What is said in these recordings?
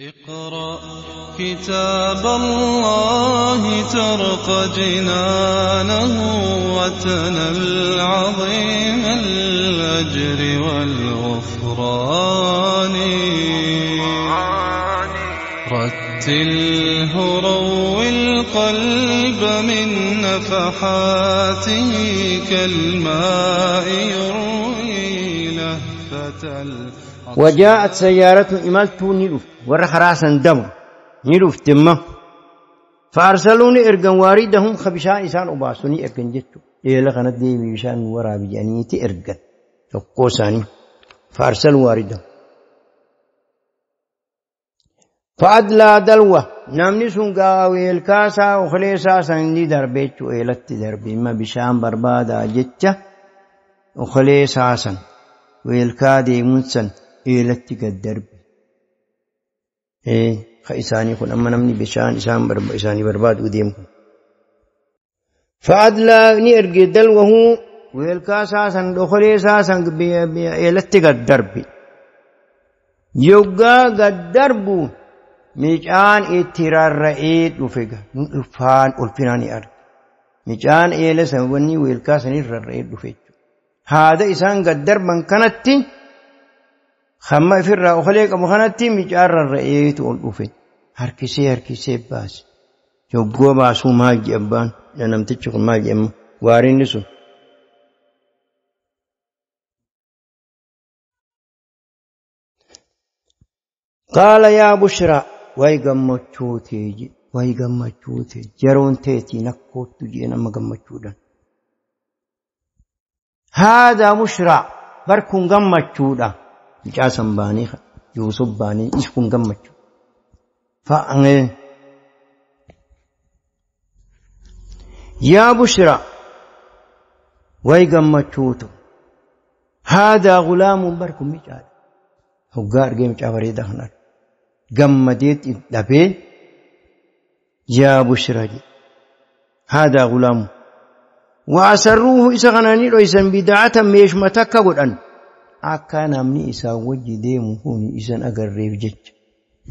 اقرأ كتاب الله ترق جنانه وتنل عظيم الأجر والغفران. رتله روي القلب من نفحاته كالماء يروي لهفة. وجاءت سيارة إمالتو نلفت ورخ راسا دم نلفت ما فأرسلوني إرقن واردهم خبشان إسان أباسوني إرقن جتو إيه لغنا ديمي بشان ورابي جانيتي إرقن تقوساني فأرسلوا واردهم فأدلى دلوة نامني سنقاوي الكاسا وخليسا سندي دربيتو إيلت دربي ما بشان بربادا جتة وخليسا سن ويلكادي منسن إيلت قد إيه خيساني كن أما نمني بشان إسان إساني برباد وديمكم فأدلى نيرجي دلوه ويلكاسا سن دخليسا سن إيلت قد دربي يوغا قد دربو ميجان اترار رئيد وفقه الفان الفناني أرض ميجان إيلة سنوني ويلكاسا نيرار رئيد وفقه هذا إسان قد دربا كانت خما في الرأو خليك أبو خانتي مجار الرئيت والأفت هركسي هركسي باس يوغو باسو مالجي أبان لأنم تتشكل مالجي أما وارين نسو قال يا بشرى واي قمتشوتي واي قمتشوتي جرون تيتي نكوتو جينا ما قمتشودا هذا بشرى بركون قمتشودا جاسم باني يوسف باني إسكن قمتشو فأني يا بشرى واي قمتشوتو هذا غلام بركم مجال هقار جيم جاوري دهنا قمديت دبي يا بشرى هذا غلام وأسروه إسغناني ليسن بدعة ميش متكا قدن أكا نمني إسا وجي ديمو هوني إسان أقريب جج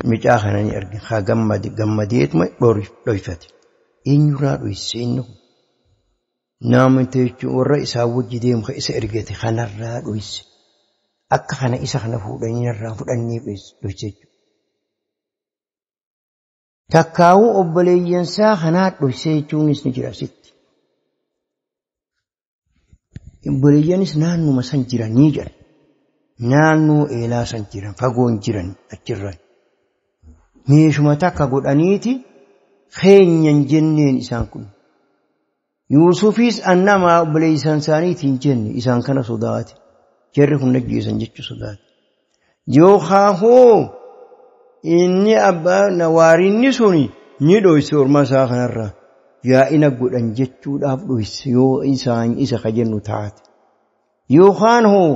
مجاخناني أرقن خا قمديت ما لويفت إن يرى لويسينه نام تيجو ورا إسا وجي ديمو خا إسا إرقيت خنرى لويس أكا خنا إسا خنا فودني نرى فودني لويس تكاو أبليين سا خنات لويسيتونس نجرا ست Obboleeyyanis naannuma san jiranii jedhan. Naannoo eelaa san jiran, fagoon jiran achirra. Meeshuma takka godhaniiti keenyan jenneen isaan kun. Yuusufis annamaa obboleeyyan isaaniitiin jenne isaan kana sodaate. Jarri kun ajjeesan jechuu sodaate. Yookaan hoo inni abbaa nawaarinni suni ni dhoyse orma isaa kanarraa. Yaa'ina godhan jechuudhaaf dhoyse yoo isaan isa kajennu taate. Yookaan hoo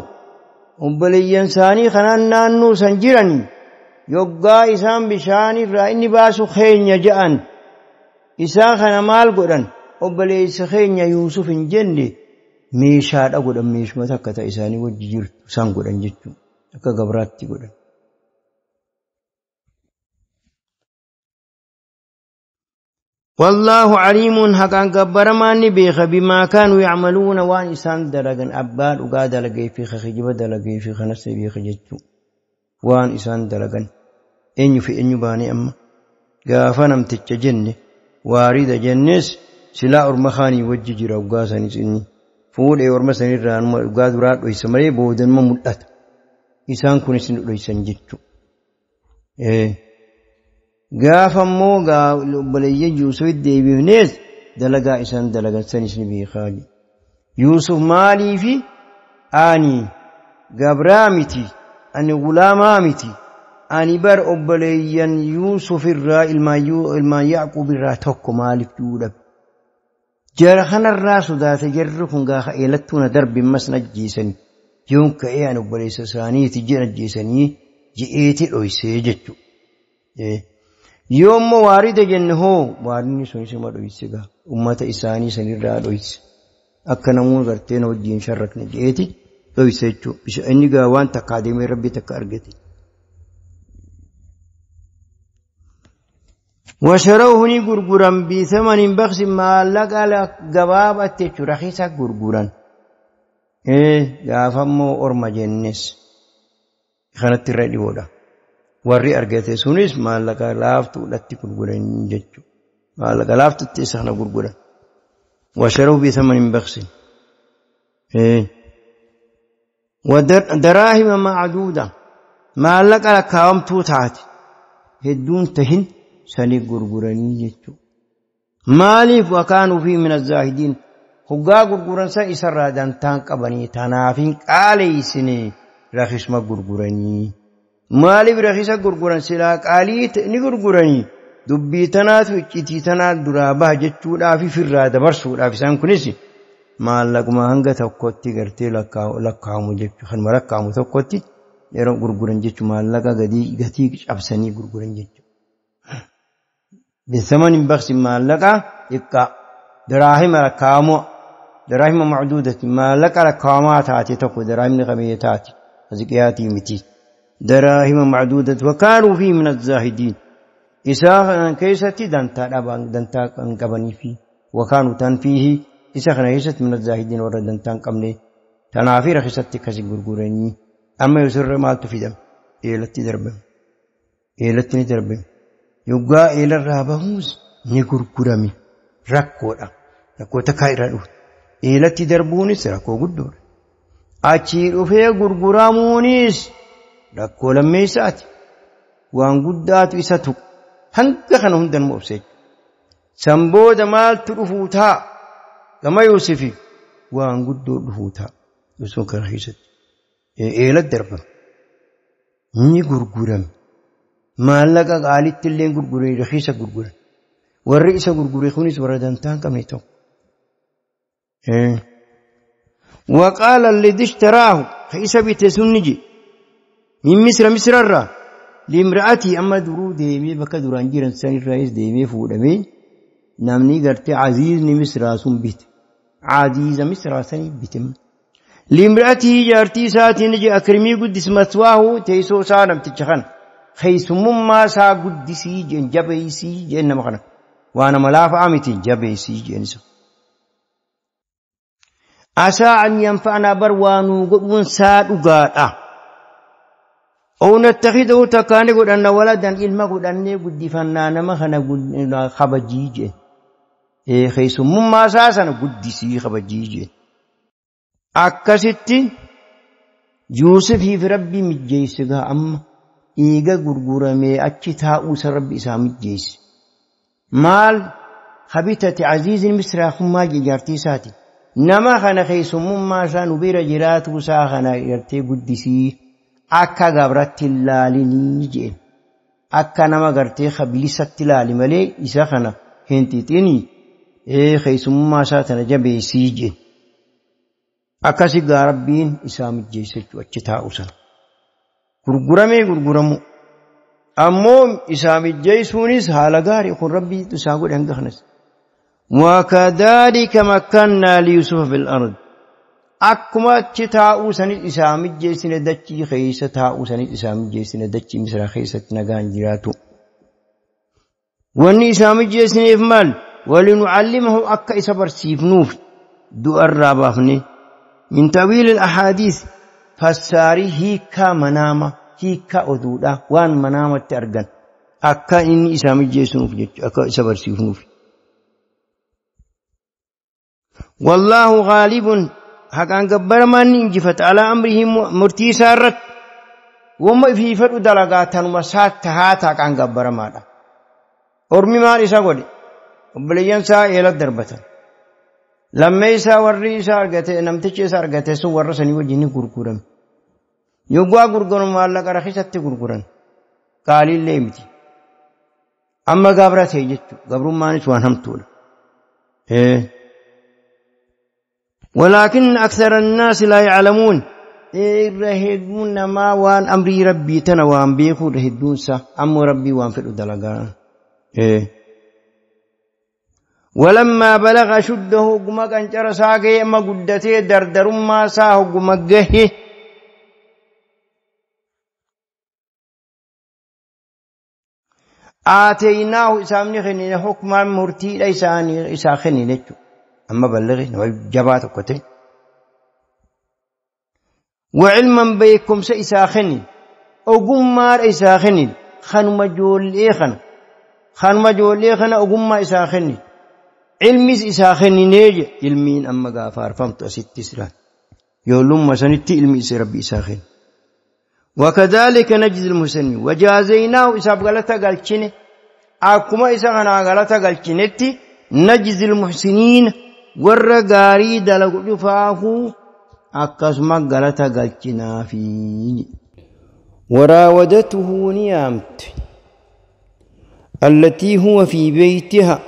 obboleeyyan isaanii kanaan naannoo san jiranii yoggaa isaan bishaan irraa inni baasu keenya je'an isaan kana maal godhan obboleessa keenya Yuusuf hin jenne meeshaadha godhan meeshuma takka ta'e isaanii wajji jirtu isaan godhan jechuudha akka gabraatti godhan. والله عليم حقا غبرمان بيخ بما كانوا يعملون وان إسان دلغن أبان وقا دلغي في خجب دلغي في خنس بيخ جتو وان إسان دلغن إنيو في إنيو باني أما غافنم تتجن وارد جنس سلا أرمخاني وججر وقاسني سني فول إي أرمسني ران وقا درات ويسمري بودن ما ملأت إسان كونسن ليسن جتو إيه gaafa immoo obboleeyyan Yuusufitti deebifnees dalagaa isaan dalagan sanis ni beekaa. Yuusuf maaliifi ani gabraa miti ani gulaamaa miti ani bar obboleeyyan Yuusuf irraa ilmaan Yaaquub irraa tokko maaliif duudhabe. Jara kanarraa sodaate jarri kun gaafa eelattuu na darbe ammas na ajjeesanii yoon ka'ee ani obboleessa isaaniiti jedhan ajjeesanii ji'eeti dhoysee jechuudha. Yoommoo waarida jenne hoo waarinni sun isuma dhoyse gaa ummata isaanii sanirraa dhoyse akka namoonni gartee na wajjin sharrakne je'eeti dhoyse jechuudha. Inni gaa waan takka adeemee rabbi takka argate. وشروه ني غرغران بثمن بخس ما لقى غبابته رخيصه غرغران gaafammoo orma jennes kanatti irra dhiboodha. Warri argate sunis maallaqa laaftuudhatti gurguran jechuudha. Maallaqa laaftutti isa kana gurguran. Washaruu bithamanin baksin. Daraahima macduuda maallaqa lakkaawamtuu taate hedduun tahin sanii gurguranii jechuudha. Maaliif wakaanuu fi min azaahidiin hoggaa gurguran san isarraa dantaan qabanii tanaafin qaaleessine rakisma gurguranii. Maaliif rakisa gurguran silaa qaalii ni gurguranii dubbii tanaatu iccitii tanaa duraa baha jechuudhaaf firraa dabarsuudhaaf isaan kunis maallaquma hanga tokkotti gartee lakkaa'amu jechuudha. Kanuma lakkaa'amu tokkotti yeroo gurguran jechuudha maallaqa gatii cabsanii gurguran jechuudha. Bisamanin baqsi maallaqa xiqqaa daraahima lakkaa'amu دراهم معدودة ما لك لكامات تاتي تقو دراهم قميتات زكياتي متي دراهم معدودة وكانوا فيه من الزاهدين إساخ كيستي دانتا دانتا قبني فيه وكانوا تنفيه إساخ كيست من الزاهدين ورا دانتا قبني تنافي رخصتي كسي غرغرني أما يسر مال تفيدم إيلتي دربم إيلتني دربم يقا إلى الرابهوز نغرغرمي ركودا ركوتا كايرا eelatti darbuunis rakkoo guddoodha. Achii dhufee gurguramuunis rakkoo lammeessaati. Waan guddaatu isa tuqu. Hanga kana hundan obsee. San booda maaltu dhufuu ta'a? Gama Yuusufi waan guddoo dhufuu ta'a. Yuusuf kana keessatti. Eelatti darbame. Ni gurgurame. Maallaqa qaalitti illee gurguree rakiisa gurguran. Warri isa gurgure kunis warra dantaa hin qabne tokko. وقال الذي اشتراه خيس بتسنجي من مصر مصر الرا لامرأتي أما درو ديمي بك دران جيران سن الرئيس ديمي فودمي نامني غرتي عزيز مصر سن بيت عزيز مصر سن بيتم لامرأتي جارتي ساتي نجي أكرمي قدس مثواه تيسو سانم تجخن خيس مما سا قدسي جن جبيسي جن مخنا وانا ملاف عمتي جبيسي جنسو عسى أن ينفعنا بروانو قدون ساد وقاتا أو نتخذه تكاني قد أن ولدا إلما قد أني قد فنانا ما خنا قد خبجيجي إيه خيسو مما ساسنا قد سي خبجيجي أكستي يوسف في ربي مجيسها أما إيغا غرغرمي أتشتاء ربي إسا مجيس مال خبيتة عزيز مصر خما جارتي ساتي نما خنا خيسو مما سانو بيرا جراتو سا خنا يرتي قدسي أكا غبرت اللاليني جين أكا نما غرتي خبليست اللالي ملي إسا خنا هنتي تيني إيه خيسو مما ساتنا جبي سيجين أكا سيقا ربين إسا مجيسة وچتاء سن غرغرمي غرغرمو أمو إسا مجيسونيس حالا غاري خن ربي تساقود هنگخنس وكذلك مكنا ليوسف في الأرض أكما تتاؤ سنة إسامي جيسنا دتشي خيسة تاؤ سنة إسامي جيسنا دتشي مصر خيسة نغان جراتو وأن إسامي جيسنا إفمال ولنعلمه أكا إسابر سيفنوف دو الرابافني من تأويل الأحاديث فالساري هيكا منامة هيكا أدودا وان منامة تأرغن أكا إني إسامي جيسنوف أكا إسابر سيفنوف والله غالب حقان قبر من انجفت على أمره مرتي سارت وما في فرق دلقاتا ومسات هاتا حقان قبر مالا أرمي مال إسا قولي وبليان سا إلى الدربة لما إسا ورّي إسا أرغته نمتش إسا أرغته سو ورسني وجيني قرقرم يقوى قرقرم مالا رخيصة قرقرم قالي اللي متي أما قبرته يجتو قبر ما نسوان هم طول إيه ولكن أكثر الناس لا يعلمون إرهدون ما وان أمري ربي تنوان بيخو رهدون سا أم ربي وان في الدلقان إيه ولما بلغ أشده قمك أنجر ساقي أما قدتي دردر ما ساه قمك آتيناه إسامني خنين حكما مرتي ليساني إسا خنين أما بلغي جباتك كتي وعلما بيكم سإسا خنين أقمار إسا خنين خنما جول إيخن خنما جول إيخن أقمار إسا خنين علمي إسا خنين يجي علمين أما غافار فهمت أست سران يولم مسنتي علمي إسا ربي إسا خنين وكذلك نجزي المحسنين وجازيناه إسا غلطة قالتشيني أكما إسا غنا غلطة قالتشينتي نجزي المحسنين ورغاري دلق فاهو أكسما غلطة قالتشينا في وراودته نيامت التي هو في بيتها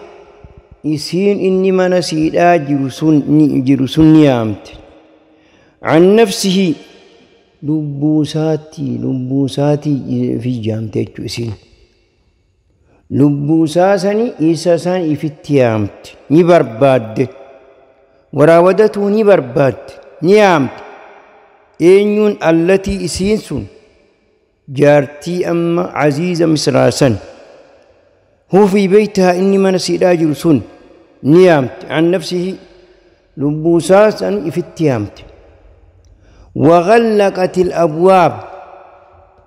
إسين إني من سيدا جرسون نيامت عن نفسه لبوساتي لبوساتي في جامتك إسين لبوساسني إساسان إفتيامت نبرباد وراودته نبرباد نيامت إنيون التي إسين سن جارتي أما عزيزة مصراسا هو في بيتها إني من سيدا جرسون نيامت عن نفسه لبوساسا إفتيامت وغلقت الأبواب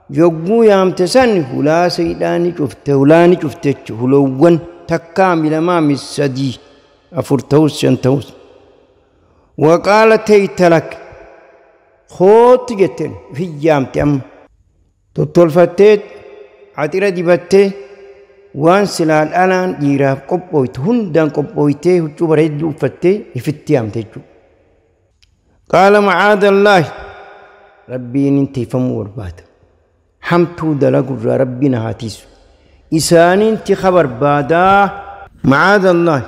يقو يامتسن هلا سيداني شفت هلاني شفتك هلوان تكامل ما مسدي أفرتوس شنتوس وقالت هيتلك خوت جتن في جامتي أم تطلفتت عطيرة دبته وان سلال ألان جيراب قبويت هندان قبويته وشبريد وفته يفتي أمتجو قال معاذ الله ربي ننتي فمور بات حمتو دلقوا ربنا هاتيس إسان انت خبر بادا معاذ الله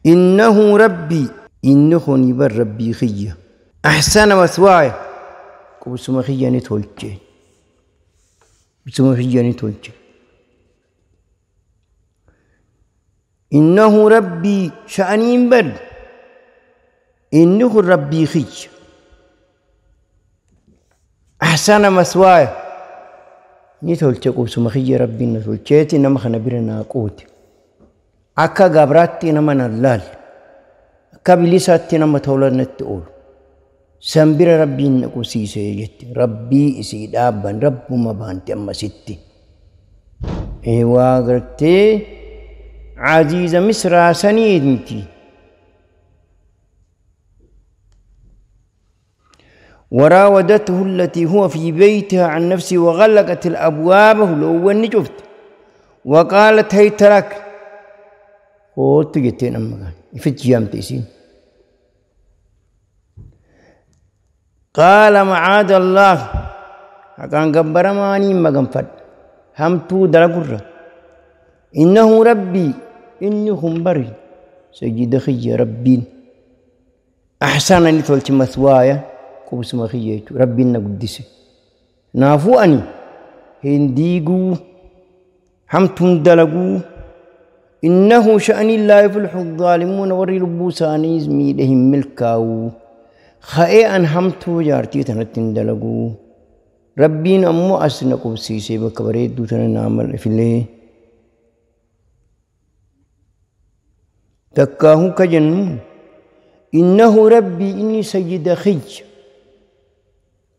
إنه ربي إنه نبر ربي خيّة أحسن مثواي قبسما خيّة نتولجي بسما خيّة نتولجي إنه ربي شأني بر إنه ربي خي أحسن مثواي نتولجي قبسما خيّة ربي نتولجيتي نما خنبرنا قوتي أكا غبراتي نما نلال كابليساتي نما تولى نتقول سنبر ربي نقصي جت ربي إسي دابا رب ما بانتي أما ستي إيوا غرتي عزيزة مصر سنيدتي وراودته التي هو في بيتها عن نفسه وغلقت الأبواب لو نجفت وقالت هيت لك قلت جتين أما في جامتي قال معاذ الله أكان قبر ماني ما قنفد همتو دلقرة إنه ربي إنه بري سيد خي ربي أحسن أن تولت مثوايا قبس ما خي ربي نقدس نافو أني هنديقو همتو دلقو إنه شأني لا يفلح الظالمون وري لبوساني زميلهم ملكاو خائي أن همتو جارتي تنتين دلقو ربين أمو أسنقو سيسي بكبريت دوتنا نعمل في الليل تكاهو كجنون إنه ربي إني سيد خي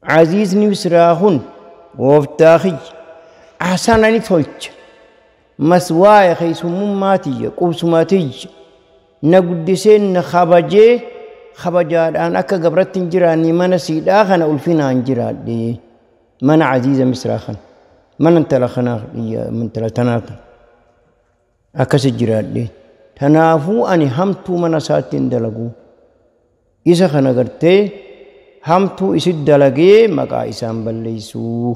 عزيز نسراهن وفتاخي أحسن أني تولج مسواي خيسمون ماتي قوس ماتي نقدسين خبجي خبجار أنا أكا قبرت جيراني من سيدا خنا ألفنا عن جيراني من عزيزة مسراخن من انت لخنا من تلتنا أكس جيراني تنافو أني همتو من ساتين دلقو إذا خنا قرتي همتو إسد دلقي مقا إسان بليسو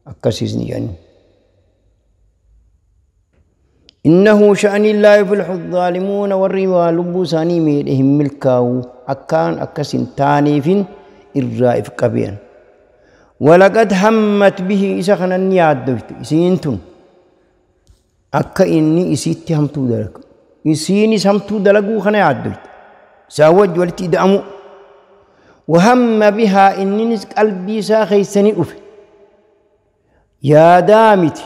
أكسيزني يعني إنه شأن لا يفلح الظالمون والروا لبوساني ميدهم ملكاو أكان أكسن تانيفين الرائف قبيا ولقد همت به إسخنا نيادفت إسينتم أكا إني إسيتي همتو دلق إسيني سمتو دلقو خنا يعدفت ساوج ولتي دأمو وهم بها إني نسك قلبي ساخي سني أف يا دامتي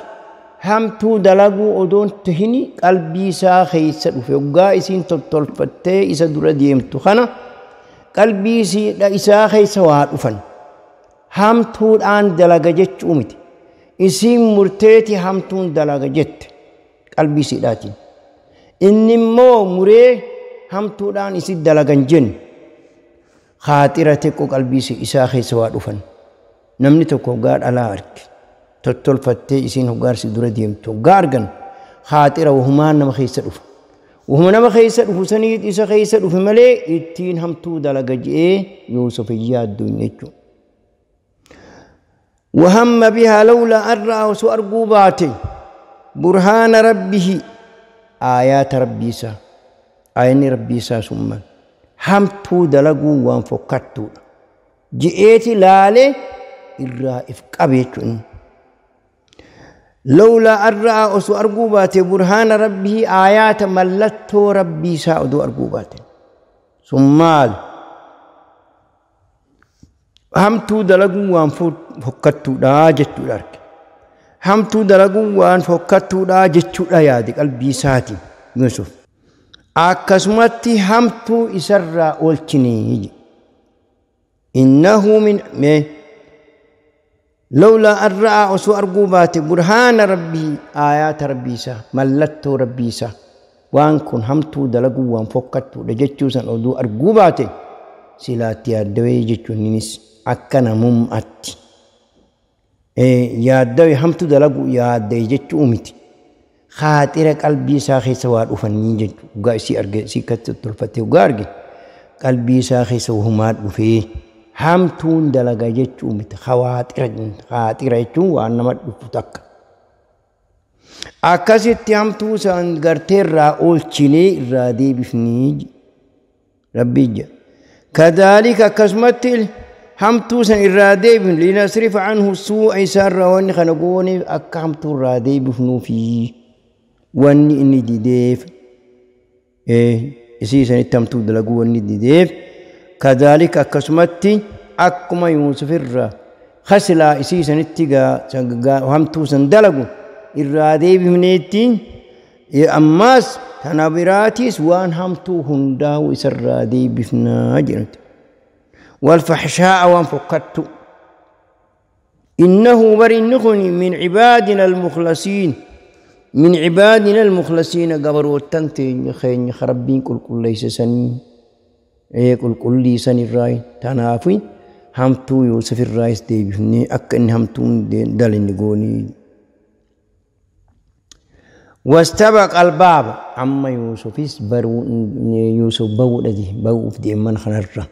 Hamtuu dalaguu odoon tahini qalbii isaa keessa dhufe hoggaa isiin tottolfattee isa dura deemtu kana qalbii isaa keessa waa dhufan. Hamtuudhaan dalaga jechuu miti. Isiin murteeti hamtuun dalaga jette qalbii isiidhaatiin. Inni immoo muree hamtuudhaan isi dalagan jenne khaaxira xiqqoo qalbii isaa keessa waa dhufan. Namni tokko hoggaa dhalaa arge tottolfattee isiin hoggaarsi dura deemtu hoggaa argan khaaxira wahumaan nama keessa dhufa. Wahuma nama keessa dhufu sanii isa keessa dhufe malee ittiin hamtuu dalaga je'ee Yuusuf hin yaadduun jechuudha. وهم بها لولا أن رأى سؤر باته برهان ربه آيات ربي سا آيان ربي سا ثم همتو دلقوا وانفكتو جئتي لالي الرائف قبيتون لولا أن رأى سؤر باته برهان ربه آيات ملتو ربي سا أدو أرقوباته ثم hamtuu dalaguun waan fokkattuudha jechuudha arge. Hamtuu dalaguun waan fokkattuudha jechuudha yaade qalbii isaatiin Yuusuf. Akkasumatti hamtuu isarraa oolchinee. Innahu min mee lawlaa an ra'aa osoo arguu baate burhaana rabbii aayaata rabbii isaa mallattoo rabbii isaa waan kun hamtuu dalaguu waan fokkattuudha jechuu san oduu arguu baate silaatti yaaddawee jechuun innis akka namummaatti. Yaaddawee hamtuu dalaguu yaaddee jechuu miti. Khaaxira qalbii isaa keessa waa dhufanii jechuudha. Dhugaa isii arge isii akkatti tolfattee dhugaa arge qalbii isaa keessa wahumaa dhufee hamtuun dalaga jechuu miti. Khaaxira jechuun waan nama dhufu takka. Akkasitti hamtuu isaan gartee irraa oolchinee irraa deebifnee rabbii jedha. كذلك كسمت همتو سن إرادي لنصرف عنه السوء إسار واني خنقوني أكا همتو رادي بفنو فيه واني إني ديديف إيه إسي سن تمتو دلقو واني ديديف كذلك كسمت أكما يوسف الرا خسلا إسي سن اتقا همتو سن دلقو إرادي بفنيتي أماس تنابراتيس وان همتو هنداو إسرادي بفنا جنت والفحشاء وان فكت إنه برنخني من عبادنا المخلصين من عبادنا المخلصين قبروا التنتين خين خربين كل كل ليس سن إيه كل كل لي سن الراي تنافي همتو يوسف الرايس دي بفني أكن همتو دلنقوني واستبق الباب عما يوسف برو يوسف بو الذي بو في من خنرة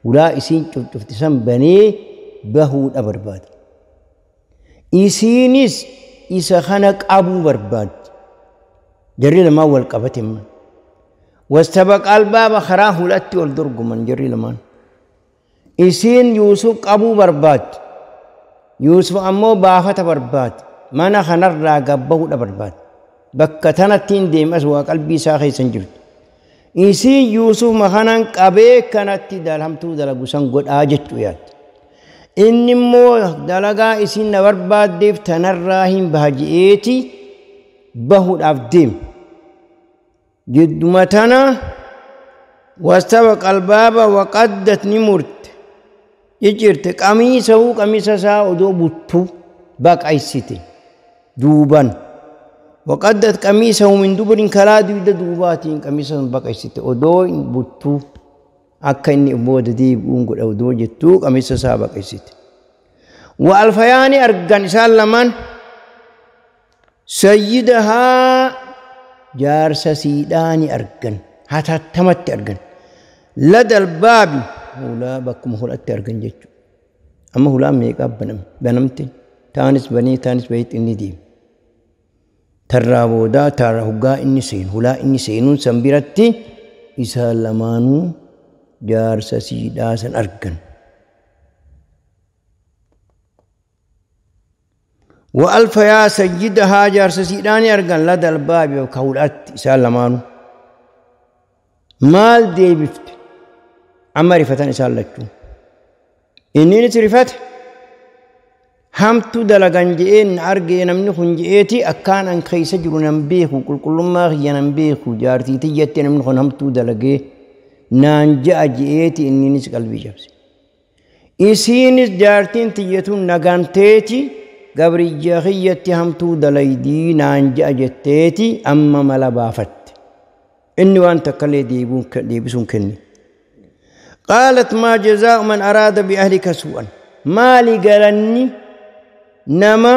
ولا إسين شفت بني بهو أبرباد إسينيس إسا خنق أبو برباد جري لما والقبتهم واستبق الباب خراه لأتي والدرق من جري لما إسين يوسف أبو برباد يوسف أمو بافة برباد ما خنرة قبه أبرباد bakka tanattiin deemas waa qalbii isaa keessa hin jirtu. Isii Yuusuf makanan qabee kanatti hamtuu dalagu san godhaa jechuu yaadde. Inni immoo dalagaa isiin na barbaaddeef tanarraa hin baha je'eeti bahuudhaaf deema. Jidduma tana wastabaqa albaaba waqaddat ni murte. Ciccirte qamiisahuu qamiisa isaa odoo buttuu baqaysite duuban. وقدت قميصه من دبر كلا دويد دوباتين قميصه بقيست ودو بوتو akka inni booda deebi'uun godha odoo jettuu qamisa isaa baqeessite. Wa'alfayaani argan isaan lamaan sayyidahaa jaarsa siidhaani argan hatattamatti argan ladal baabi hulaa bakkuma hulatti argan jechuudha. Amma hulaan meeqaa banamte taanis banee taanis baheetti inni deema. Tarraa boodaa tarra hoggaa inni seenu hulaa inni seenuun san biratti isaan lamaanuu jaarsa siidhaa san argan. وألف يا سيدها جارس سيداني أرجان لدى الباب وكولات إسال لمانو مال دي بفت عمري فتن إسال لكو إني نترفت Hamtuu dalagan je'een argee namni kun je'eeti akkaan an keessa jiru nan beeku qulqullummaa kiyya nan beeku jaartii tiyyatti namni kun hamtuu dalagee naan je'a je'eeti inninis qalbii cabse. Isiinis jaartiin tiyyatuun naganteeti gabriyya kiyyatti hamtuu dalaydii naan je'a jetteeti amma mala baafatte. Inni waan takkallee deebisuun kenne. Qaalat maa jazaa'u man araada bi'ahlika su'an. Maali galanni nama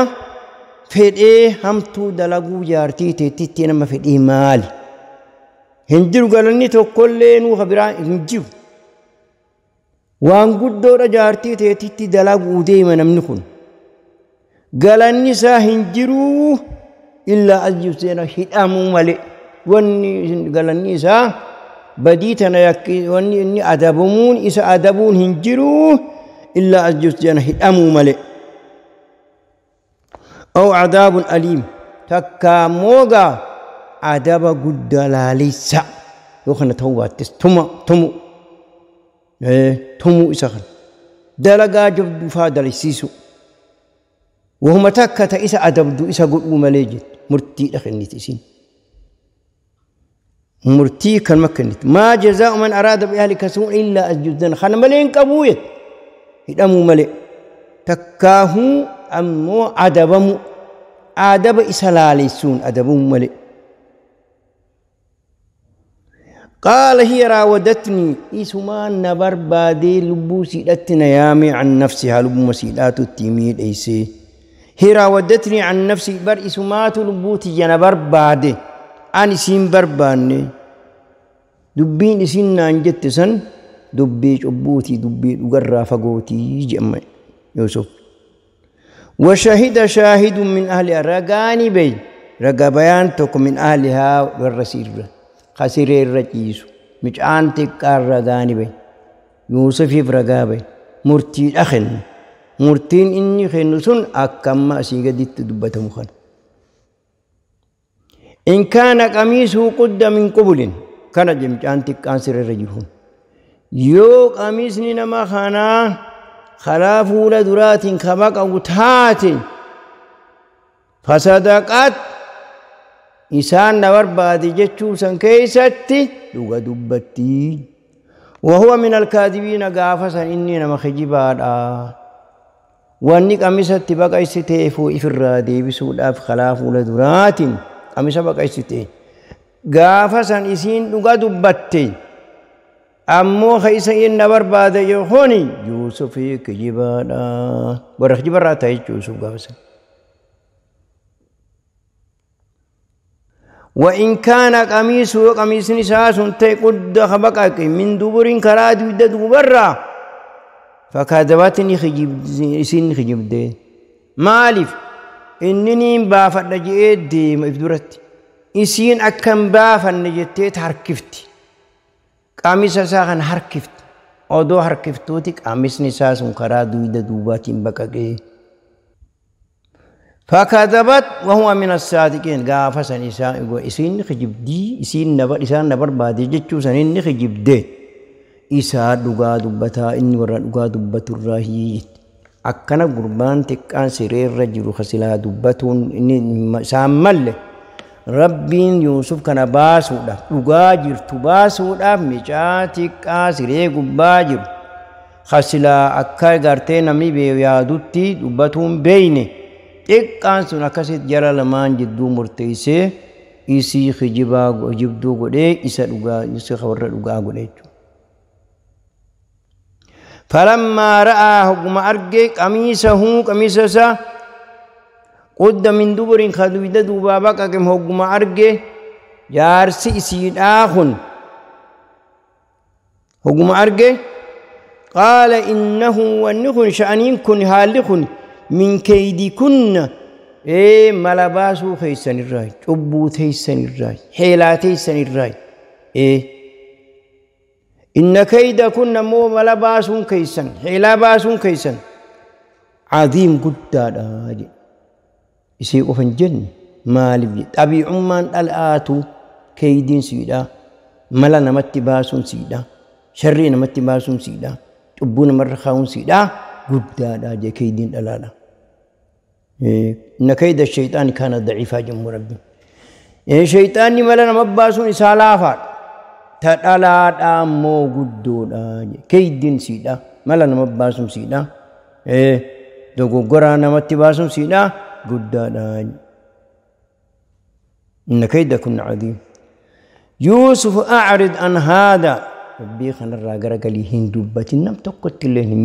fedhee hamtuu dalaguu jaartii teettitti nama fedhee maali? Hin jiru galanni tokkollee nuu biraa hin jiru. Waan guddoodha jaartii teettitti dalaguu deema namni kun. Galanni isaa hin jiruu illaa ajjibseena hidhamuu malee. Wanni galanni isaa badii tana wanni inni adabamuun isa adabuun hin jiruu illaa ajjibseena hidhamuu malee. أو عذاب أليم تكا موغا عذاب قد لاليسا يوخنا توباتس تمو تمو تمو إسخن دلقا جبدو فادلسيسو وهم تكا تإسا أدبدو إسا قلو مليجت مرتي لخني تسين مرتي كان مكنت ما جزاء من أراد بأهلك سوء إلا أسجدن خنا ملين قبويت هدمو ملي تكاهو أمو أدبمو أدب إسلاليسون أدبهم ملئ. قال هي راودتني إسمان نبر بادي لبو سيدتنا يامي عن نفسها لبو مسيدات التيميد إيسي هي راودتني عن نفسي بر إسمات لبوتي نبر بادي أنا سين برباني دبين إسين نانجت سن دبي أبوتي دبي وقرا فقوتي جمع يوسف. وشهد شاهد من أهلها رقاني بي رقا بيان من أهلها والرسير خسير الرجيس مجعان تكار رقاني بي يوسف رقا بي مرتين أخن مرتين إني خنسون أكما أسيقدت تدبت مخن. إن كان قميصه قد من قبل كان جمجعان تكار سر الرجيهم يو قميصني نما خانا خلا fuula duraatiin ka baqawu taate fasadaqat isaan na barbaade jechuu san keessatti dhuga dubbatti. وهو من الكاذبين gaafa san inni nama kijibaadha. Wanni qamisatti baqaysiteefuu ifirraa deebisuudhaaf kalaa fuula duraatiin qamisa baqaysite gaafa san isiin dhuga dubbatte. أمو خيسا إن برباد يخوني يوسف كجبالا ورخ جبراتا يوسف قفصا. وإن كان قميصه قميص نساس تقد خبقك من دبر كراد ودد برا فكذبتني خجب سن خجب دي مالف إنني بافد جئت دي مفدرت إسين أكم بافد نجتيت حركفتي قميص ساخن حركفت odoo harkiftuuti qamisni isaa sun karaa duyda duubaatiin baqaqee. Fakadabat wahuwa min as-saadiqiin gaafa san isaa isiin kijibdii isiin isaan na barbaade jechuu san inni kijibdee isaa dhugaa dubbataa inni warra dhugaa dubbaturraa hiyyite. Akkana gurbaan xiqqaan sireerra jiru kasilaa dubbatuun inni isaan malle Rabbiin Yuusuf kana baasuudhaaf dhugaa jirtu baasuudhaaf mucaa xiqqaa siree gubbaa jiru kasilaa akka gartee namni yaadutti dubbatuun beeyne xiqqaan sun akkasitti jara lamaan jidduu murteessee isii kijibaa jibduu godhee isa dhugaa isa warra dhugaa godhe jechuudha. فلما رأى هجم أرجع قميصه قميصه قد من دبر خدويد دوبابك كم هجم أرجع جارسي سيد آخن هجم أرجع قال إنه ونخن شأنين كن هالخن من كيدكن إيه ملباسو خيسن الراي أبو تيسن الراي حيلاتيسن الراي إيه إن كيدكن مو ملباسون كيسن حيلاباسون كيسن عظيم قدّا إسي قفن جن مالي أبي عمان الآتو كيدين سيدا ملا نمت باسون سيدا شري نمت باسون سيدا أبونا مرخاون سيدا قدّا جي كيدين ألالا. إن كيد الشيطان كان ضعيفا جم ربي. شيطان ملا نما باسون isaa laafaadha. Ta dhalaadhaa immoo guddoodha. Keeydiin siidha. Mala nama baasuun siidha. Dogoggoraa namatti baasuun siidha guddaadha. إن كيدكن عظيم. يوسف أعرض عن هذا. ربي خنرا غرغلي هندوبتي نم tokkotti illee hin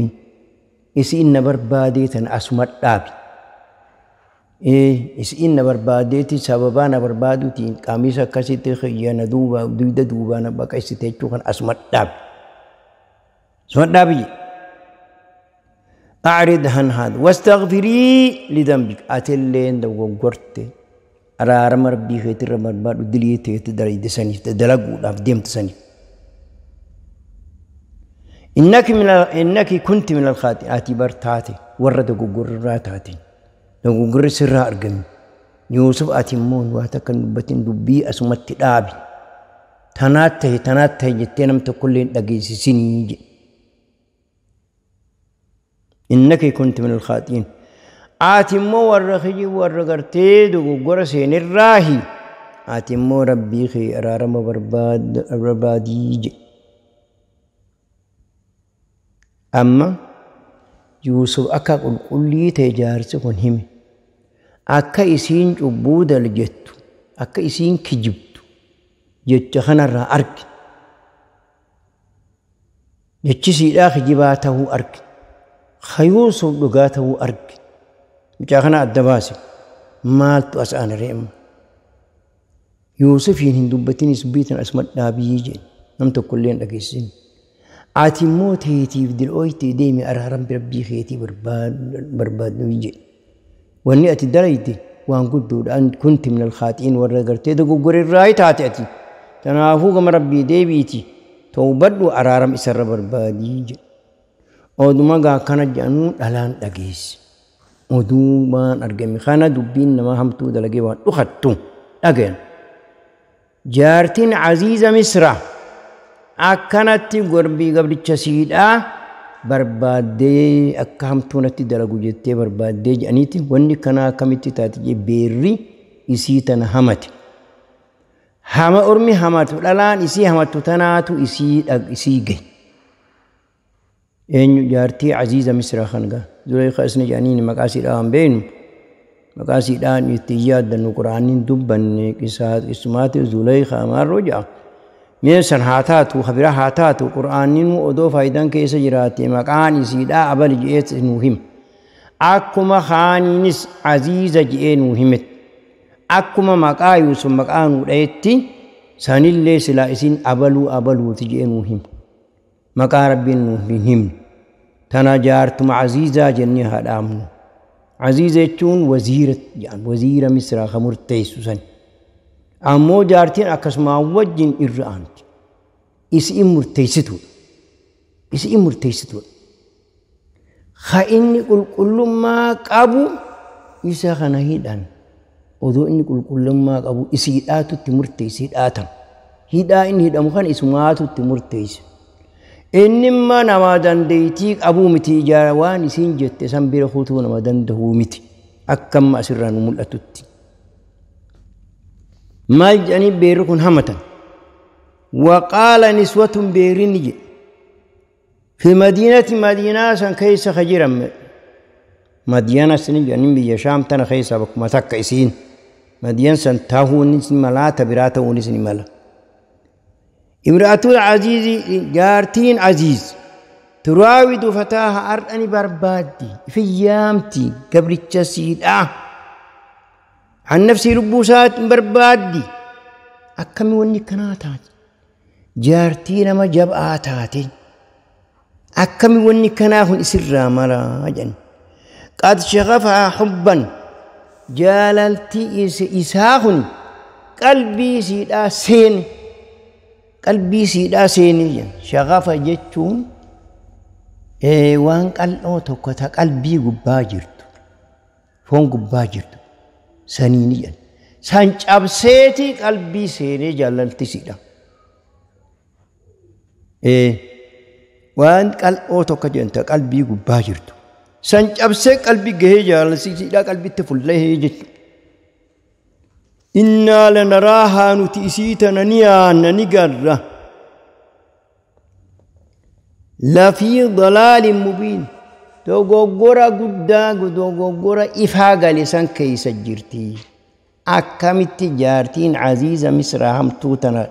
isiin na barbaadeetan asuma dhaabi. Isiin na barbaadeeti sababaa na barbaaduutiin qaamisa akkasitti xiyya duuba dugda duubaa na baqaysite jechuu kan asuma dhaabi. Asuma dhaabi. أعرض عن هذا واستغفري لذنبك. أتلين dogoggorte araarama rabbii keetirra barbaadu dilii teetti dalayde saniif dalaguudhaaf deemte saniif. إنك كنت من الخاطئين. أتي برتاتي ورد dogoggorraa taate dogoggorri sirraa argame. Yuusuf ati immoo waa takka dubbatin dubbii asumatti dhaabi. Tanaat tahe tanaat tahe jettee nam tokkollee hin dhageessisinii jedhe. إنك كنت من الخاطئين. Ati immoo warra kijii warra gartee dogoggora seenirraahi. Ati immoo rabbii kee araarama barbaadii jedhe. Amma Yuusuf akka qulqullii ta'e jaarsi kun hime. Akka isiin cubbuu daljettu, akka isiin kijibtu jecha kanarraa arge. Jechi siidhaa kijibaa ta'uu arge. Yuusuf dhugaa ta'uu arge. Mucaa kana adda baase. Maaltu as aana re'ema? Yuusufiin hin dubbatinis biitan asuma dhaabii jedhe. Nam tokkollee hin dhageessisin. Ati immoo teetiif dil'ooytee deemi araaram rabbii keetii barbaaddu jedhe. Wanni ati dalayte waan guddoodha. Kunti min alkhaaxiin warra gartee dogoggorerraa taate ati. Kanaafuu gama rabbii deebiiti. Tawbadhu araaram isarra barbaadii jedhe. Oduma gaa akkana jedhanuu dhalaan dhageesse. Oduu waan argame kana dubbiin nama hamtuu dalagee waan dhukattu dhagayan. Jaartiin Aziiza Misra akkanatti gorbii gabricha siidhaa barbaaddee akka hamtuu natti dalagu jettee barbaaddee jedhaniiti wanni kanaa akkamitti taate jee beerri isii tana hamate. Hama ormi hamatu dhalaan isii hamattu tanaatu isii gahe. Eenyu jaartii Aziiza Misra kan gaa Zuleekaa isni jedhaniin maqaa siidhaa hin beeknu. Maqaa siidhaan itti yaaddannu Quraaniin dubbanne qisumaati Zuleekaa maarroo jedha. Mee san haa taatu habira haa taatu Quraaniin odoo faayidaan keessa jiraate maqaan isiidhaa abali je'eet nuu hima. Akkuma haaniinis Aziiza je'ee nuu himet. Akkuma maqaa Yuusuf maqaa nuu dhayetti sanillee silaa isin abaluu abaluuti je'ee nuu hima. Maqaa rabbiin nuu hin himne. Tana jaartuma Aziizaa jennee haa dhaamnu. Aziiza jechuun waziira jedhan waziira Misraa kan murteessu san. Ammoo jaartiin akkasuma wajjin irra aanti. Isiin murteessituudha. Isiin murteessituudha. Ha inni qulqullummaa qabu isa kana hidhan. Odoo inni qulqullummaa qabu isiidhaatu itti murteesse hidhaatan. Hidhaa inni hidhamu kan isumaatu itti murteesse. Inni immoo nama dandeettii qabuu miti ijaara waan isiin jette san bira kutuu nama danda'uu miti. Akka amma asirraa nu mul'atutti. Maal jedhanii beerri kun hamatan. Waqaala niswatun beerri ni jedhe. Fi madiinati madiinaa san keessa ka jiran Madiyaana sin jedhanii biyya Shaam tana keessa bakkuma takka isiin. Madiyaan san tahuunis ni mala ta biraa ta'uunis ni mala. Imra'atul Aziizi jaartiin Aziiz turaawidu fataaha ardhani barbaaddi fiyyaamti gabricha siidhaa. An nafsii lubbuu isaatiin barbaaddi. Akkami wanni kanaa taate? Jaartii nama jabaa taate. Akkami wanni kanaa kun isirraa malaa jedhan. Qad shaghafahaa hubban jaalaltii isaa kun qalbii siidhaa seene. Qalbii siidhaa seene jedhan. Shaghafa jechuun waan qal'oo tokko ta qalbii gubbaa jirtu foon gubbaa jirtu saniini jedhan. San cabseeti qalbii seenee jaalalti siidha. Waan qal'oo tokko jedhan ta qalbii gubbaa jirtu San cabsee qalbii gahee jaalalsiisidhaa qalbitti fuullee jechuudha. Innaa lanaraahaa nuti isii tana ni yaanna ni garra. Lafii dalaalin mubiin dogoggora guddaa dogoggora ifaa gale san keessa jirti. Akkamitti jaartiin Aziiza Misraa hamtuu tana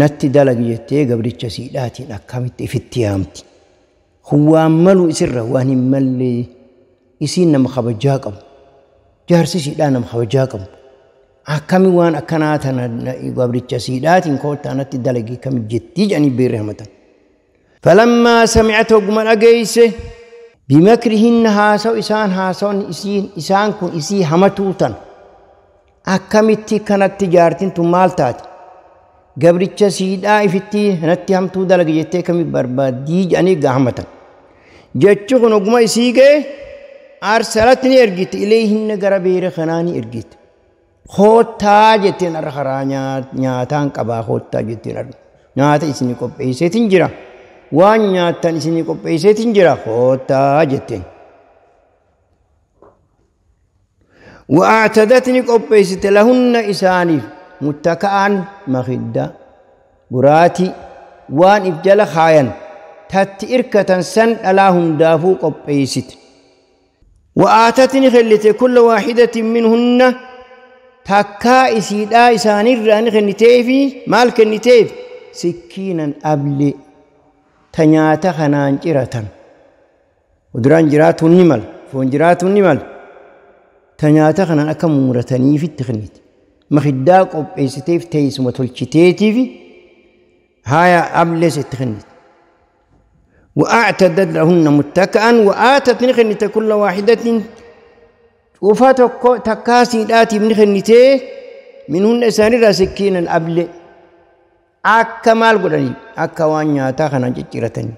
natti dalagi jettee gabricha siidhaatiin akkamitti ifitti yaamti. Waan malu isirra waan hin malle isiin nama kabajaa qabu. Jaarsi siidhaa nama kabajaa qabu. Akkami waan akkanaa tana gabricha siidhaatiin koottaa natti dalagi kam jettii jedhanii beerri hamatan. Falammaa sami'at hogguma dhageesse bimakrihinna haasawu isaan haasawan isaan kun isii hamatuu tan. Akkamitti kanatti jaartiin tun maal taate? Gabricha siidhaa ifitti natti hamtuu dalagi jettee kami barbaaddii jedhanii gahamatan. Jechi kun oguma isii ga'e arsalatti ni ergite ilayhinna gara beera kanaa ni ergite. Koottaa jetteen har'a karaa nyaataan qabaa koottaa jetteen har'a nyaata isinii qopheesseetiin jira. Waan nyaattan isinii qopheesseetiin jira koottaa jetteen. وأعتدتني قبيست لهن إساني متكئا مخدة قراتي وان إفجل خاين تت إركة سن ألاهم دافو قبيست وآتتني خلت كل واحدة منهن تكا إسيدا إساني راني خنتيفي مالك النتيف سكينا أبلي تنياتا خنان جرة ودران جرات النمل فون جرات النمل تنياتا خنان أكا مورتني في التخنيت مخدا قبيستيف تيس وتلشتيتي في هاي أبلس التخنيت وأعتدت لهن متكئا وآتت نخنت كل واحدة وفاتك تكاسي الآتي من خنتيه منهن سانرا سكينا أبل أكا مال قراني أكا وانياتا خنان جترتني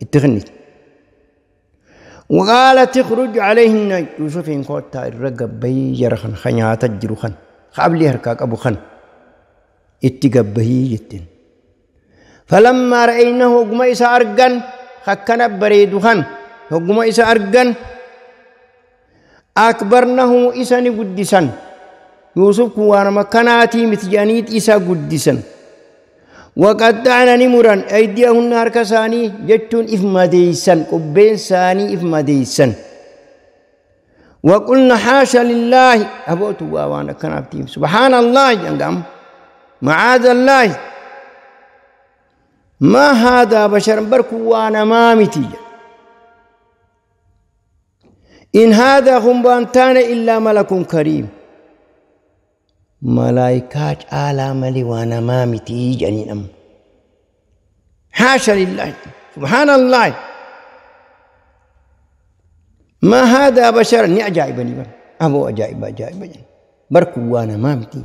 التخنيت وقالت تخرج عليهن يوسف إن كوتا الرقب بيجرخن خنياتا جروخن قبل هركاك أبو خن اتقبهي جتن فلما رأينه هجم إسا أرجن خكنا بريدوخن هجم إسا أرجن أكبرنه إسا نقدسن يوسف كوانا مكاناتي متجانيت إسا قدسن وقطعنا نمرا أيديهن هركساني جتون إفمديسن قبين ساني إفمديسن وقلنا حاشا لله أبوتوا وانا كنابتيم سبحان الله جنقام معاذ الله ما هذا بشر بركو وانا ما متي إن هذا خنبانتان إلا ملك كريم ملائكات آلا ملي وانا ما متي جنين أم حاشا لله سبحان الله ما هذا بشر ني أجائبني أبو أجائب أجائب بركو وانا ما متي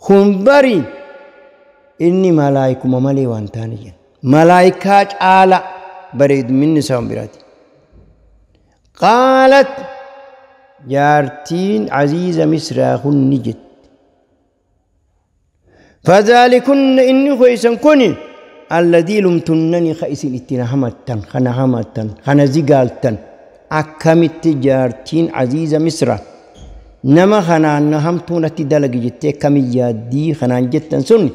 خنبري إني ملائكة مملي وانتاني ملائكات آلا بريد من نساء براتي قالت جارتين عزيزة مصر خنجت فذلكن إني خيسا كوني الذي لمتنني خيسين اتنا همتن خنا همتن خنا زقالتن أكمت جارتين عزيزة مصر نما خنا نهمتون اتدلق جتي كمية دي خنا جتن سن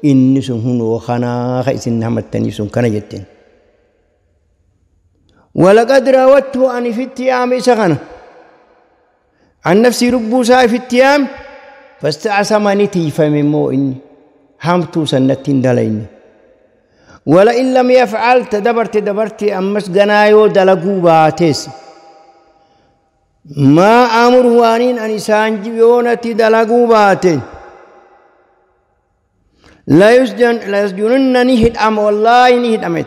إني سن وخنا خيسين همتن سن كنا جتن ولقد راودته عن في التيام سخنة عن نفسي ربوسا في التيام فاستعصمني تيفا من مو إني همتو سنتين دليني ولئن لم يفعل تدبرت دبرت أمس جنايو دلقو باتيس ما أمره أنين أن سانجيونتي دلقو باتين لا يسجن لا يسجنن نهد أم والله نهد أمت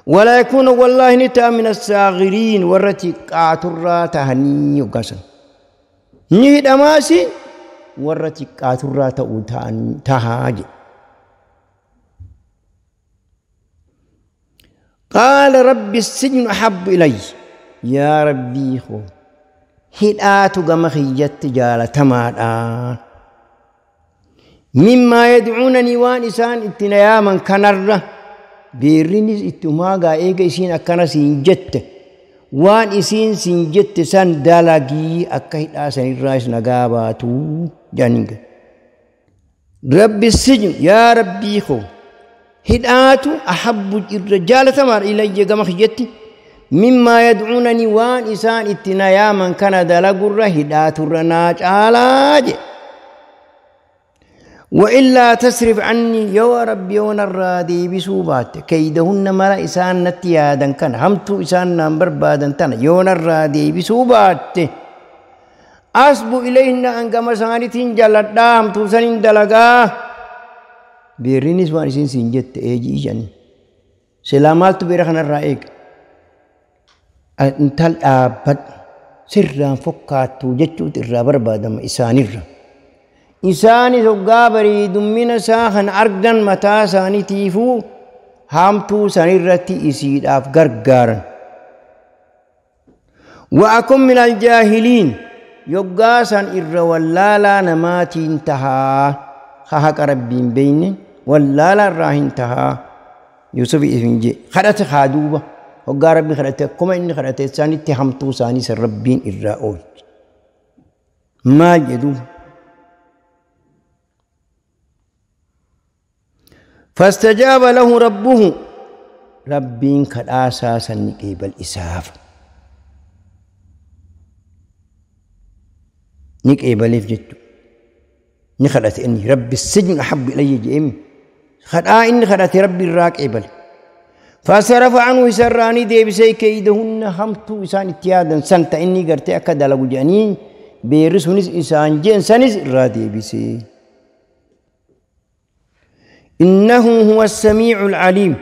ولا يكون والله نتا من الصاغرين ورتي قاترا تهني وقسن نهد أماسي ورتي قاترا تهاج قال ربي السجن أحب إلي يا ربي خو هدات قمخية جالة تمادا مما يدعونني وانسان اتنيا من كنره بيرني اتما غا ايغا اسين اكنا سين جت Waan isiin siin jette san dalagii akka hidhaa sanirraas nagaa baatu jedhaniin. Rabbi sijnu yaa rabbii koo hidhaatu ahabbu irra jaalatamaadha ilayya gama kiyyetti mimmaa yadcuunanii waan isaan itti na yaaman kana dalagurra hidhaaturra naa caalaa jedhe. وإلا تصرف عني يا ربي ونرى دي بسوبات كيدهن ملا إسان نتيادا كان همتو إسان نمبر بادا تنا يونرى دي بسوبات أصب إليهن أنكما سانتين جلدا همتو سنين دلقا بيرينيس وان إسين سنجت إيجي إيجاني سلامات بيرخنا الرائق انتل آباد سرا فكاتو جتو ترى بربادا إسان الرّ Isaanis hoggaa bareedummina isaa kan argan mataa isaaniitiifuu hamtuu sanirratti isiidhaaf gargaaran. Wa'akun min aljaahiliin yoggaa san irra wallaalaa namaatiin tahaa ha haqa rabbiin beeyne wallaalaa irraa hin tahaa. Yusuf ifin jee kadhate haa duuba hoggaa rabbi kadhate akkuma inni kadhate isaanitti hamtuu isaanii san rabbiin irraa oolche. Maal jedhu? فاستجاب له ربه ربين كداسا سنقيب الإساف نقيب جدو نخلت إني رب السجن أحب إلي جئم خدا إني خلت ربي الراك إبل فصرف عنه سراني دي بسي كيدهن همتو إسان اتيادا سنت إني قرتي أكد لغو جانين بيرسونيس إسان جين سنس رادي بسي إنه هو السميع العليم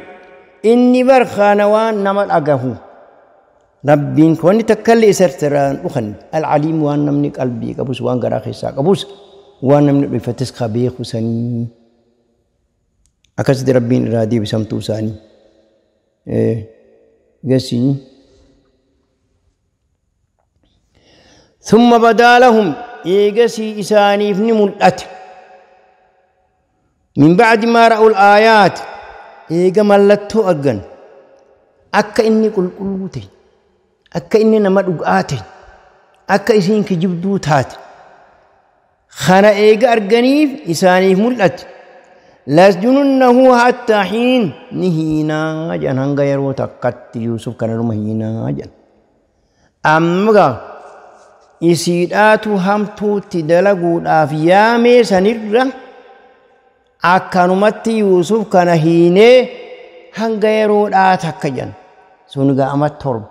إني برخان وان نمل أقه ربين كوني تكلي سرتران أخن العليم وان نمني قلبي قبوس وان قراخي ساق قبوس وان نمني بفتس خبيخ سني أكسد ربين إرادي بسمتو ساني إيه قسي ثم بدا لهم إيقسي إساني ابن ملأت من بعد ما رأوا الآيات إيجا ملتو أرجن أكا إني قل قلوتي أكا إني نمد أقاتي أكا إسين كجبدو تات خنا إيجا أرجنيف إسانيف ملت لاسجننه حتى حين نهينا جن هنگا يرو تقت يوسف كان رمهينا جن أمغا إسيداتو همتو تدلقو الآفيامي سنرّ akkanumatti Yuusuf kana hiinee hanga yeroodhaa takka jedhan sun ga'ama 7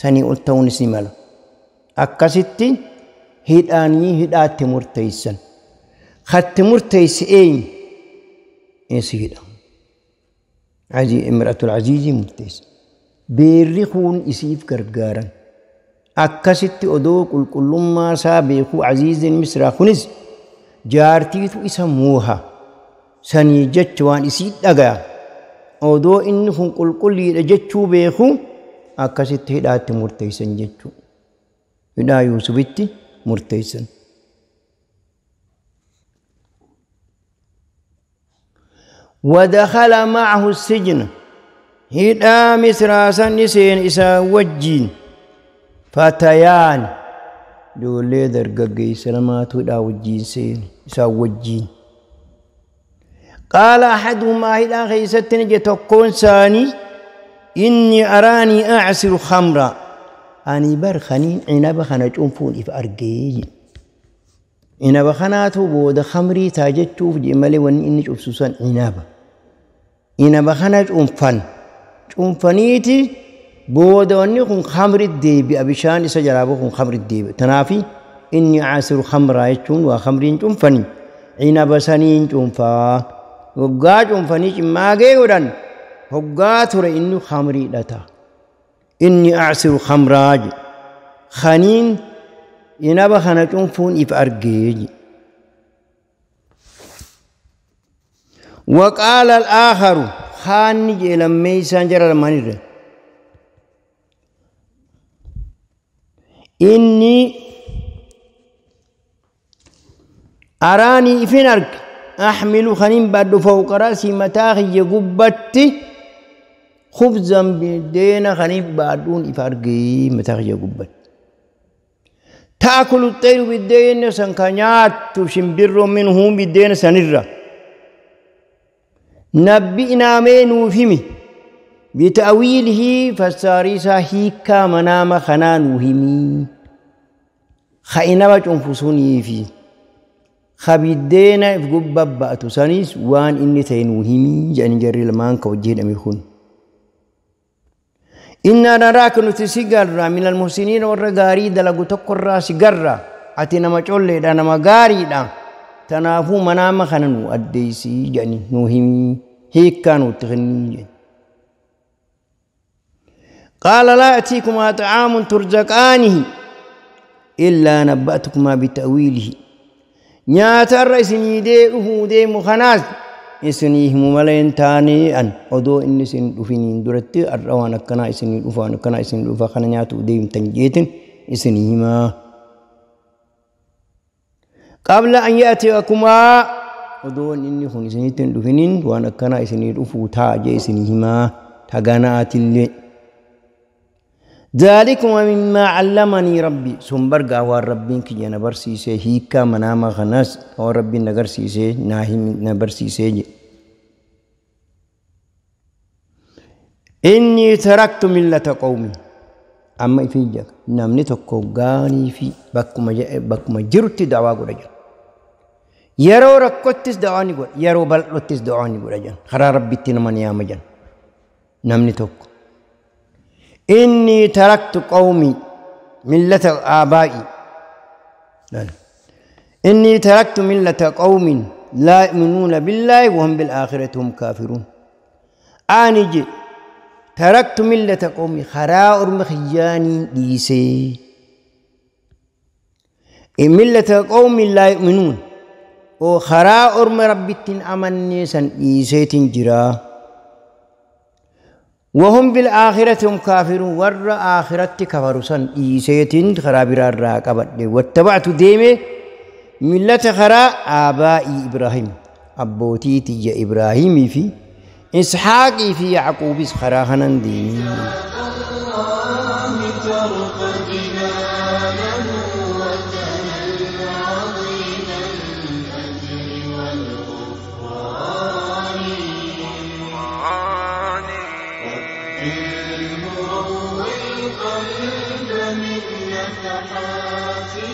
sanii ol ta'uunis ni mala. Akkasitti hidhaanii hidhaatti murteessan. Hatti murteesse eenyu? Eessi hidha? Imra'atul Aziizii murteesse. Beerri kun isiif gargaaran. Akkasitti odoo qulqullummaa isaa beekuu Aziiziin Misraa kunis jaartiitu isa mooha. Sanii jecha waan isii dhagaya odoo inni kun qulqulliidha jechuu beeku akkasitti hidhaatti murteessan jechuu hidhaa Yuusufitti murteessan. ودخل معه السجن هدا مصر سنسين إسا وجين فتيان دولي درققي سلامات هدا وجين سين إسا وجين قال أحدهما إلى خيستني جتكون ساني إني أراني أعصر خمرا أني برخني عنب خنا جنفون إف أرجي عنب خناتو بود خمري تاجتشوف جمالي ون إني شوف سوسن عنب عنب خنا جنفن جنفنيتي بود وني خن خمر الديب أبشان سجرابو خن خمر الديب تنافي إني أعصر خمرا يجون وخمرين جنفني عنب سنين جنفا hoggaa cuunfanii cimmaagee godhan hoggaa ture inni khamrii dhata inni acsiru khamraa jedhe khaniin inaba kana cuunfuun if argee jedhe. وقال الآخر خاني جه لميسان جرى لمانير إني أراني إفن أرك أحمل خنين بعد فوق رأسي متاخي قبتي خبزا بدين خنيف بعدون إفارقي متخيا قبل تأكل الطير بالدين سنكنيات تشمبر منهم بالدين سنرة نبئنا من فيمي بتأويله فساريسا هيكا منام خنان وهمي خينما تنفسوني في خبيدين في قبب بأتو سانيس وان إني تينوهمي جاني جري لمان كوجه أميخون إنا نراك نتسيقر من المحسنين والرقاري دلقو تقر سيقر أتنا ما تقول لنا ما قاري دا تنافو منام خننو أديسي جاني نوهمي هيك كانوا تغني. قال لا أتيكما طعام ترزقانه إلا نبأتكما بتأويله نيات الرئيس نيدي أهودي مخناس إسنيه مملين تاني أن أدو إن سن دفنين درتي الروان كنا إسني دفان كنا إسني دفا خنا نيات أديم تنجيتن إسنيهما قبل أن يأتيكما أدو إن خن إسني تندفنين وأنا كنا إسني دفو تاجي إسنيهما تغنات اللي ذلك ومما علمني ربي سنبرغا والربين كي نبرسيسي هيكا منام خناس وربي نغرسيسي ناهي نبرسيسي إني تركت ملة قومي أما في جاك نمني تكو غاني في بكما جرتي دعوة قرجان يرو ركوتس دعواني قر يرو بلوتس دعواني قرجان خرا ربي تنمني يا مجان نمني تكو إني تركت قومي ملة آبائي إني تركت ملة قوم لا يؤمنون بالله وهم بالآخرة هم كافرون. آنجي تركت ملة قومي خراء مخياني ديسي ملة قوم لا يؤمنون وخراء ربتين أمني سن ديسي جرا وهم بالآخرة هم كافرون ور آخرة كفروا سن إيسيتين خرابر الراقبة واتبعت ديمي ملة خرا آبائي إبراهيم أبوتي تي إبراهيم في إسحاقي في يعقوب خرا خنن ديمي. المروي القلب من نفحاته.